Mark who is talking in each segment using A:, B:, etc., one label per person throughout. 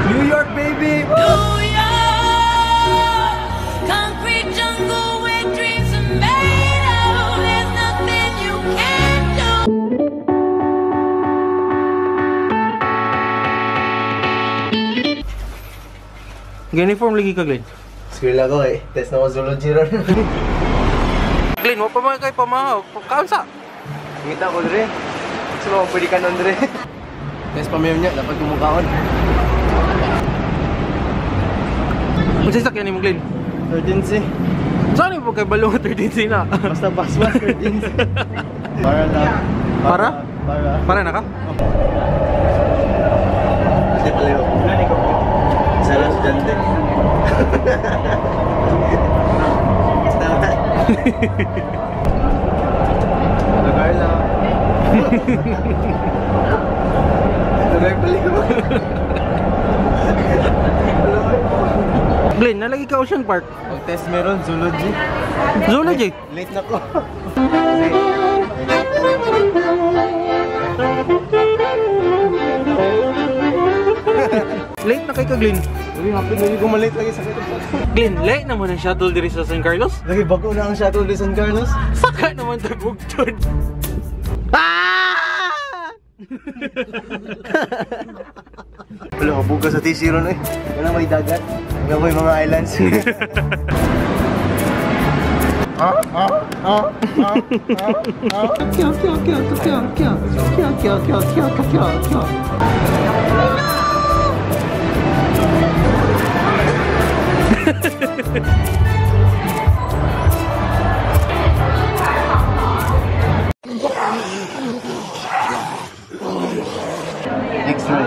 A: New York, baby!
B: New York, concrete jungle where dreams are made of. There's nothing you can't do.
C: Uniform lagi ka, Glenn.
A: Skwela ko eh. Test na ko zoology ron.
C: Glenn, wa pa man kay pamahaw. Kaon sa?
A: Ngita ko dre. Gusto mo pwede ka nun dre. Test pa mayon niya, dapat kumukaon.
C: Unsa sakyan nimo, Glenn?
A: 13C.
C: Saan mo kay balong 13C na?
A: Basta baswas 13C. Para lang.
C: Para?
A: Para.
C: Para na ka?
A: Hindi pala yun. Isa lang estudyante. Tama. Lugar lang. Lugar pala yun.
C: Glenn, nalagi ka Ocean Park.
A: Pag-test meron, zoology.
C: Zoology?
A: Late na ko.
C: Late na kay ka, Glenn.
A: Uy, happy na ko malate lagi sa kito.
C: Glenn, late naman ang shuttle diri sa San Carlos.
A: Lagi bago na ang shuttle diri sa San Carlos.
C: Saka naman tagugtod.
A: Ah! Wala, habog ka sa TC ron eh. Wala may dagat. Wala may mga islands. X-ray.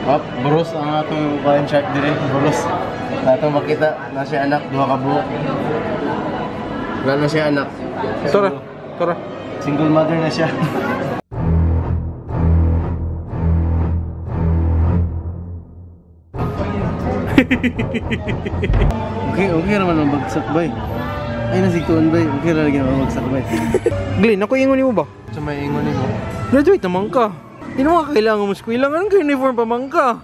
A: Up, boros ang atong kuan shark dire, boros. Atong makita na siya anak, duha ka buok. Wala na siya anak.
C: Tora, tora.
A: Single mother na siya. Okay, okay naman ang bagsak bay. Ay, nasigtuon bay. Okay ra lagi ang bagsak bay.
C: Glenn, ako ingon nimo ba?
A: Sa may ingon nimo.
C: Graduate naman ka. Di naman ka kailangan mo eskwela. Anong ka uniform pa man ka?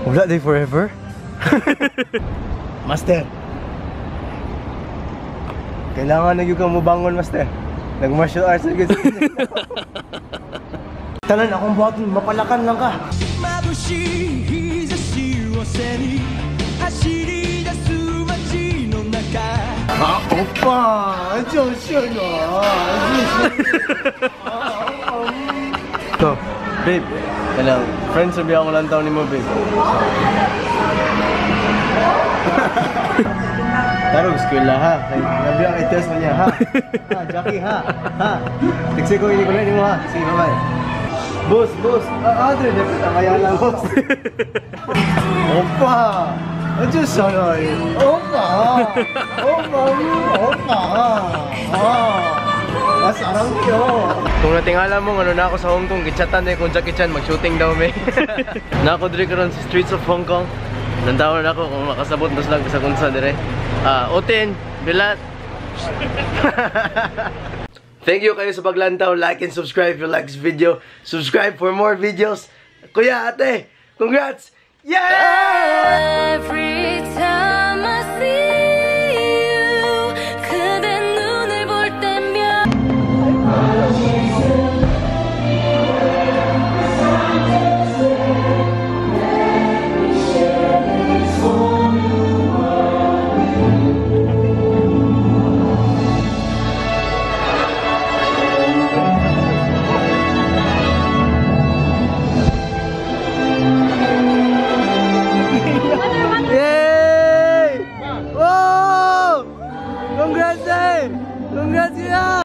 A: Wala day forever. Master. Kailangan na gyud kang mubangon, master. Nag-martial arts na gyud. Tanan akong buhaton, mapalakan lang ka. Ah, opa! So, babe, kanang friends sabi ako lang taon ni mo, babe. Tarog, eskwela ha. Nabi ang i-test mo niya, ha? Ha, Jackie, ha? Ha? Tiksi ko, hindi ko na mo, ha? Sige, bye-bye. Boss, boss! Ah, Andre, dapat ang kaya lang, boss. Opa! Diyos, ano eh. Opa! Opa! Opa! Mas arang kayo. Kung natingala mo, ano na ako sa Hong Kong, gichatan eh kung Jackie Chan, mag-shooting daw may. Na ako diri karon sa streets of Hong Kong. Nandawan ako kung makasabot na sila sa kunsa dire. Otin, bilat. Thank you kayo sa paglantaw. Like and subscribe if you like this video. Subscribe for more videos. Kuya, ate, congrats! Yeah!
B: Every time I see you, 그대 눈을 볼 때면
A: Yay! Whoa! Congrats, eh! Congrats, kuya!